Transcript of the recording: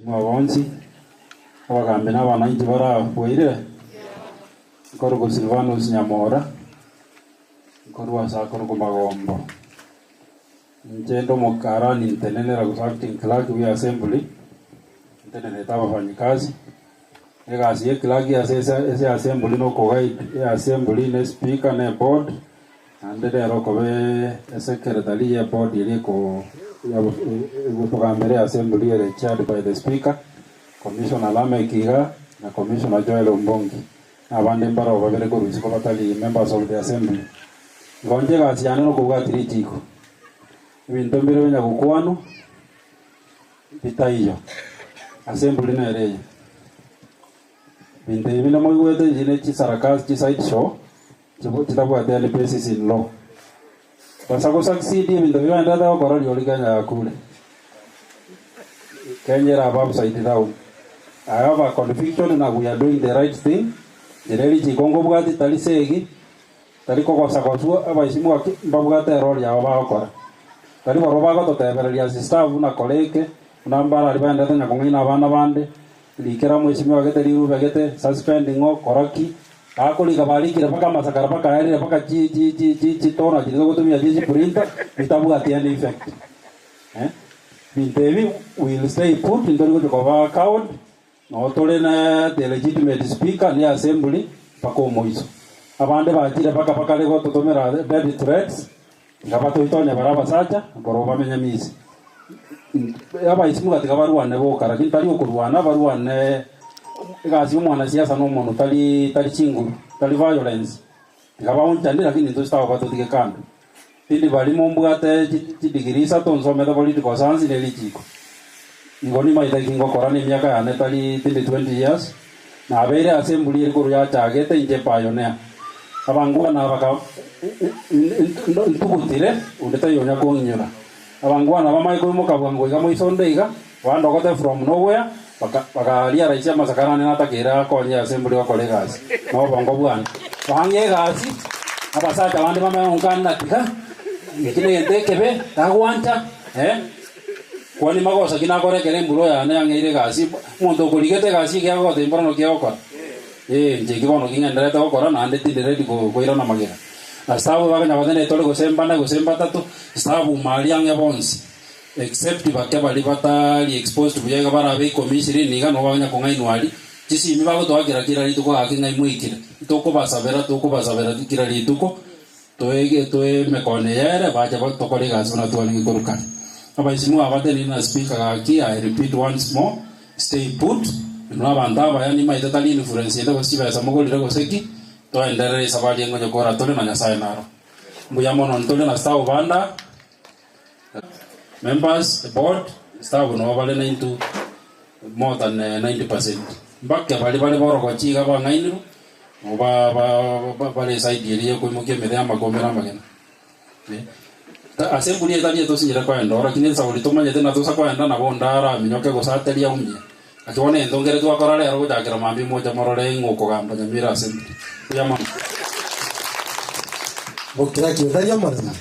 Ng'a bonsi, abagambi na abanainchi baraboire, nkorokwa Silvanus Nyamora, nkorwa ase akorokwa Magombo. Inche inde omokarani ntenenera gose acting clerk bwe assembly, ntenenerete abafanyikazi, egasi ye clerk ase ase assembly na okoguide eassembly na espeaker na eboard, Naende nere okoba esekeretari y'eboard eria egotogambera eassembly ere chaired by the speaker, Commissioner Lameck iga na Commissioner Joel Ombongi, na abande mbaroo babere korwa isiko batari members of the assembly. Igo inche egasi yane nokobwatia richiko. Ebinto mbire binya gokwanwa bitaiyo. Assembly nere eye. Ebinto ebi binde moigwete inche ne chisarakasi chiside show. Chitabwati any basis in law. Basa go succeed ebinto bibaenderete gokora riori Kenya yakure. Kenya erabe upside down. I have a conviction na we are doing the right thing. Ere richiko nkobwati tari segi, tari kogosagoswa abaisimu gaki mbabwate erori yabo bagokora. Tari barobwo bagototebereria as staff buna kora eke, buna mbarari baenderete nyakong'aina abana bande, Rikera mwesimiwa gete rirube gete, suspend ng'o, kora ki? Bakorika barikire mpaka amasakara mpaka ayarire mpaka chi chi chi chi chitona chiria togotumia chie chiprinter bitabwati any effect. Eh? Binto ebi will stay put ntori gochia koba cowed, noo tore na the legitimate speaker ne assembly mpaka omoiso. Abande bachire mpaka bakare gototomera death threats, Tiga batoitonye bare abasacha, barobwo bamenye misi. Abaisimuga tiga barwane boka, lakini tari okorwana, barwane egasi ya omwanasiasa na omonwe, tari tari chinguru, tari violence. Tiga baonchani lakini intwe totagoba totige kando. Tindi barimo mbwate chidegree isato nsomete political science ne richiko. Igo nimaete eki ngokora na emiaka yane tari tindi 20 years, nabeire ase emburi eri korwa yachagete inche pioneer. Abangwana baka ntugutire, onde taiyo onya kong'inyora. Abangwana bamanye koimoka bwango iga moiso onde iga, bandogote from nowhere, baka bakarealise amasakara ane natakeire akonye ase emburi gokora egasi, na obongo bwane. Bang'e egasi, abasacha bande bamanye gonkana tiga, eki negento ekebe, tagwancha, eh. Kwani magoso ki nakore ekero embura yane yang'eire egasi? Omonto okorigete egasi ekiagera ogoteba mbora noki agokora? Ee, inche eki bono ki ng'endererete gokora, naende tindi ready koirana magega. Na staff bakanya goteba tore gose mbane gose mbatato, staff maria ang'e bonsi except bake baria batari exposed buya iga barabe ikomi ishirini iga nabo baganya kong'ainwa aria, chisimi bagotoakera kera rituko gaki ng'ai moikire. Tokobasabera tokobasabera kera rituko. Toege toe emekono eyere, bache tokore egasi buna twarenge korwa kare. Abaisimu aba batenenire na speaker gaki, I repeat once more, stay put, inwe abanto abaya nimaete tari influence ende gose chibesa mogorire gose ki, toenderere esabari engonye kora tore na Nyasaye naro. Mbuya mono ntore na staff bande aa, members, board, staff nabo bare naintwe more than 90%. Mbake baria bare borogochi iga bang'ainirwe, Nabo bare eside eria y'okoimokia emete y'amakombe na amagena. Ase emburi etari etosinyire koenda oo, lakini esauri tomanyete natosa koenda nabo onde araminyoke gose aterie aumie. Naki bono egento nkere twakora rero gochakera mambia moche morore ng'a okogamba Nyamira ase emburi. Mbuya mono. Gokira ki otari omoremu?